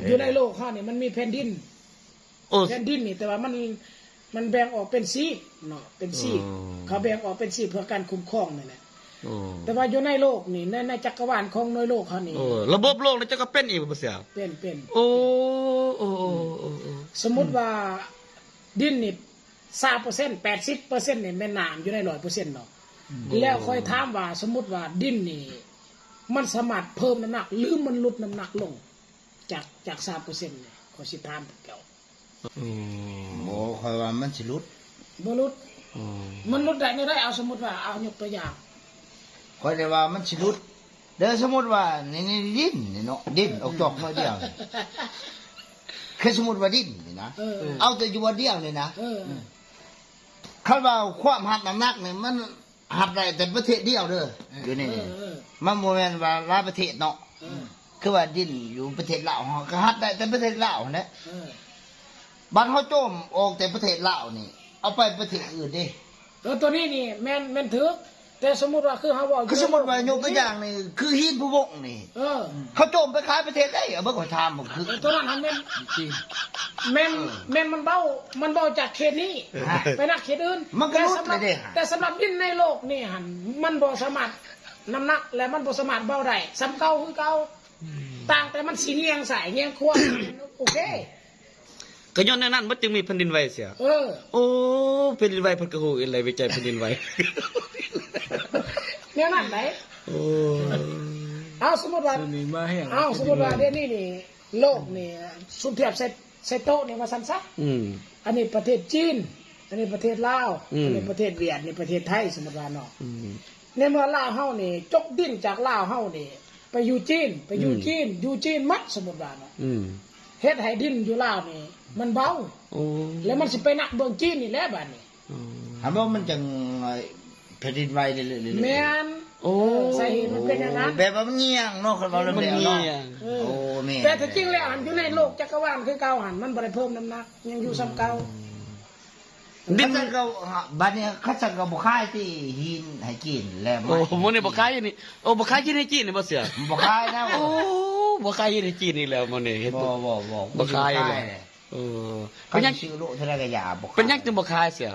ຢູ່ໃນໂລກເຮົານີ້ມັນມີແຜ່ນດິນ ໂອ້ ແຜ່ນດິນນີ້ ແຕ່ວ່າມັນ ມັນແບ່ງອອກເປັນຊີກເນາະ ເປັນຊີກ ໂອ້ ເຂົາແບ່ງອອກເປັນຊີກເພື່ອການຄຸ້ມຄອງນີ້ແຫຼະ ໂອ້ ແຕ່ວ່າຢູ່ໃນໂລກນີ້ ໃນ ໃນຈັກກະວານຂອງໃນໂລກເຮົານີ້ ໂອ້ ລະບົບໂລກນີ້ເຈົ້າກໍເປັນອີກບໍ່ເສຍ? ເປັນ ເປັນ ໂອ້ ໂອ້ ໂອ້ ໂອ້ ໂອ້ ໂອ້ ສົມມຸດວ່າດິນນີ້ ຊາວເປີເຊັນ ແປດສິບເປີເຊັນນີ້ແມ່ນນ້ຳຢູ່ໃນຮ້ອຍເປີເຊັນເນາະ ອືມ ແລ້ວຂ້ອຍຖາມວ່າ ສົມມຸດວ່າດິນນີ້ ມັນສາມາດເພີ່ມນ້ຳໜັກ ຫຼື ມັນຫຼຸດນ້ຳໜັກລົງ ຈາກ ຈາກຊາວເປີເຊັນນີ້ ຂ້ອຍຊິຖາມພວກເຈົ້າ ອືມ ບໍ່ ຂ້ອຍວ່າມັນຊິຫຼຸດ ບໍ່ຫຼຸດ ອືມ ມັນຫຼຸດໄດ້ແນວໃດ? ເອົາ ສົມມຸດວ່າ ເອົາ ຍົກຕົວຢ່າງ ຂ້ອຍໄດ້ວ່າມັນຊິຫຼຸດ ແລ້ວສົມມຸດວ່າ ນີ້ ນີ້ດິນນີ້ເນາະ ດິນອອກຈອກໜ້ອຍດຽວ ຄືສົມມຸດວ່າດິນນີ້ນະ ເອີ ເອົາແຕ່ຢູ່ບ່ອນດຽວນີ້ນະ ເອີ ຄັນວ່າຄວາມຮັບນ້ຳໜັກນີ້ ມັນຮັບໄດ້ແຕ່ປະເທດດຽວເດີ ເອີ ຢູ່ໃນນີ້ ເອີ ເອີ ມັນບໍ່ແມ່ນວ່າຫຼາຍປະເທດເນາະ ເອີ ຄືວ່າດິນຢູ່ປະເທດລາວເຮົາກໍຮັບໄດ້ແຕ່ປະເທດລາວຫັ້ນແຫຼະ ເອີ ບັດເຮົາໂຈມອອກແຕ່ປະເທດລາວນີ້ ເອົາໄປປະເທດອື່ນເດ້ ເອີ ຕົວນີ້ນີ້ແມ່ນ ແມ່ນຖືກ ແຕ່ສົມມຸດວ່າ ຄືເຮົາເວົ້າ ຄືສົມມຸດວ່າຍົກຕົວຢ່າງນີ້ ຄືຫີນພູວົງນີ້ ເອີ ເຂົາໂຈມໄປຂາຍປະເທດໃດ? ເອົາເບິ່ງ ຂ້ອຍຖາມເບິ່ງ ຄື ເອີ ຕົວນັ້ນຫັ້ນແມ່ນ ແມ່ນ ເອີ ແມ່ນມັນເວົ້າ ມັນເວົ້າຈາກເຂດນີ້ ຮະ ໄປນຳເຂດອື່ນ ມັນກໍຫຼຸດແລ້ວເດ້ ແຕ່ສຳລັບ ແຕ່ສຳລັບດິນໃນໂລກນີ້ຫັ້ນ ມັນບໍ່ສາມາດ ນ້ຳໜັກ ແລະ ມັນບໍ່ສາມາດເວົ້າໄດ້ ສ່ຳເກົ່າຄືເກົ່າ ອືມ ຕ່າງແຕ່ມັນຊິແຍງຊ້າຍແຍງຂວາ ໂອເຄ ກໍຍ້ອນແນວນັ້ນມັນຈຶ່ງມີແຜ່ນດິນໄຫວເສຍ ເອີ ໂອ້ ແຜ່ນດິນໄຫວເພິ່ນກໍຮູ້ອີກແລ້ວ ວິໄຈແຜ່ນດິນໄຫວ ແນວນັ້ນໄດ໋ ໂອ້ ເອົາ ສົມມຸດວ່າ ເອົາ ສົມມຸດວ່າດຽວນີ້ນີ້ ໂລກນີ້ ສົມທຽບໃສ່ ໃສ່ໂຕະນີ້ວ່າຊັ້ນຊະ ອືມ ອັນນີ້ປະເທດຈີນ ອັນນີ້ປະເທດລາວ ອືມ ອັນນີ້ປະເທດຫວຽດ ນີ້ປະເທດໄທ ສົມມຸດວ່າເນາະ ອືມ ໃນເມື່ອລາວເຮົານີ້ ຈົກດິນຈາກລາວເຮົານີ້ ໄປຢູ່ຈີນ ໄປຢູ່ ອືມ ຈີນ ຢູ່ຈີນໝົດ ສົມມຸດວ່າເນາະ ອືມ ເຮັດໃຫ້ດິນຢູ່ລາວນີ້ມັນເບົາ ໂອ້ ແລ້ວມັນຊິໄປໜັກເບື້ອງຈີນນີ້ແຫຼະບາດນີ້ ອືມ ຫາບໍ່ ມັນຈັ່ງ ເອີ ແຜ່ນດິນໄຫວເລື້ອຍໆ ແມ່ນ ໂອ້ ເອີ ສາເຫດມັນເປັນຢ່າງນັ້ນ ແບບວ່າມັນຍ່ຽງເນາະ ຄັນເວົ້າແລ້ວ ມັນຍ່ຽງ ເອີ ໂອ້ ແມ່ນ ແຕ່ທີ່ຈິງແລ້ວຫັ້ນ ຢູ່ໃນໂລກຈັກກະວານຄືເກົ່າຫັ້ນ ມັນບໍ່ໄດ້ເພີ່ມນ້ຳໜັກ ຍັງຢູ່ສ່ຳເກົ່າ ອືມ ດິນ ຄັນຊັ້ນກໍ ບາດນີ້ຄັນຊັ້ນກໍບໍ່ຂາຍຕິຫີນໃຫ້ຈີນແລ້ວ ໂອ້ ມື້ນີ້ບໍ່ຂາຍຢູ່ນີ້ ໂອ້ ບໍ່ຂາຍຫີນໃຫ້ຈີນນີ້ບໍ່ເສຍ ບໍ່ຂາຍແລ້ວ ໂອ້ ບໍ່ຂາຍຫີນໃຫ້ຈີນອີກແລ້ວມື້ນີ້ ເຫັນ ບໍ່ ບໍ່ ບໍ່ ບໍ່ຂາຍແລ້ວ ເອີ ເປັນຫຍັງ ຊື້ໂລເທົ່າໃດກໍຢ່າ ບໍ່ຂາຍ ເປັນຫຍັງຈຶ່ງບໍ່ຂາຍເສຍ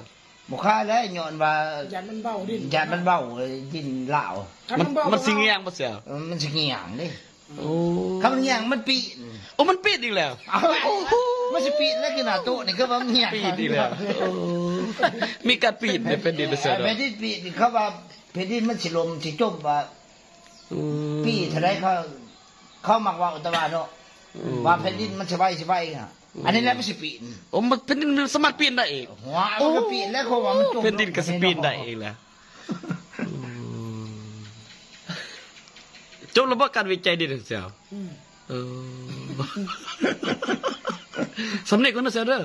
ບໍ່ຂາຍແລ້ວ ຍ້ອນວ່າຢ້ານມັນເບົາດິນ ຢ້ານມັນເບົາດິນລາວ ມັນ ມັນຊິແຍງບໍ່ເສຍ ເອີ ມັນຊິແຍງເດ້ ໂອ້ ຄັນມັນແຍງມັນປີນ ໂອ້ ມັນປີນອີກແລ້ວ ເອົ້າ ໂອ້ໂຫ ມັນຊິປີນແລ້ວ ຄືໜ້າໂຕະນີ້ ຄືວ່າມັນແຍງ ປີນອີກແລ້ວ ໂອ້ ມີການປີນໃນແຜ່ນດິນເສຍ ເອີ ເນາະ ແຜ່ນດິນປີນ ເຂົາວ່າແຜ່ນດິນມັນຊິລົ້ມຊິຈົມ ວ່າ ອືມ ປີເທົ່າໃດ ເຂົາ ເຂົາມັກເວົ້າແຕ່ວ່າເນາະ ອືມ ວ່າແຜ່ນດິນມັນຊິໄຫວ ຊິໄຫວ ອືມ ອັນນີ້ແຫຼະມັນຊິປີນ ໂອ້ ມັນ ແຜ່ນດິນມັນສາມາດປີນໄດ້ອີກ ຫົວ ໂອ້ ມັນກໍປີນແລ້ວ ເພາະວ່າມັນຈົມ ແຜ່ນດິນກໍຊິປີນໄດ້ອີກແລ້ວ ອືມ ຈົບແລ້ວບໍ່ ການວິໄຈດິນເສຍ ອືມ ເອີ ສ່ຳນີ້ກ່ອນເນາະເສຍເດີ.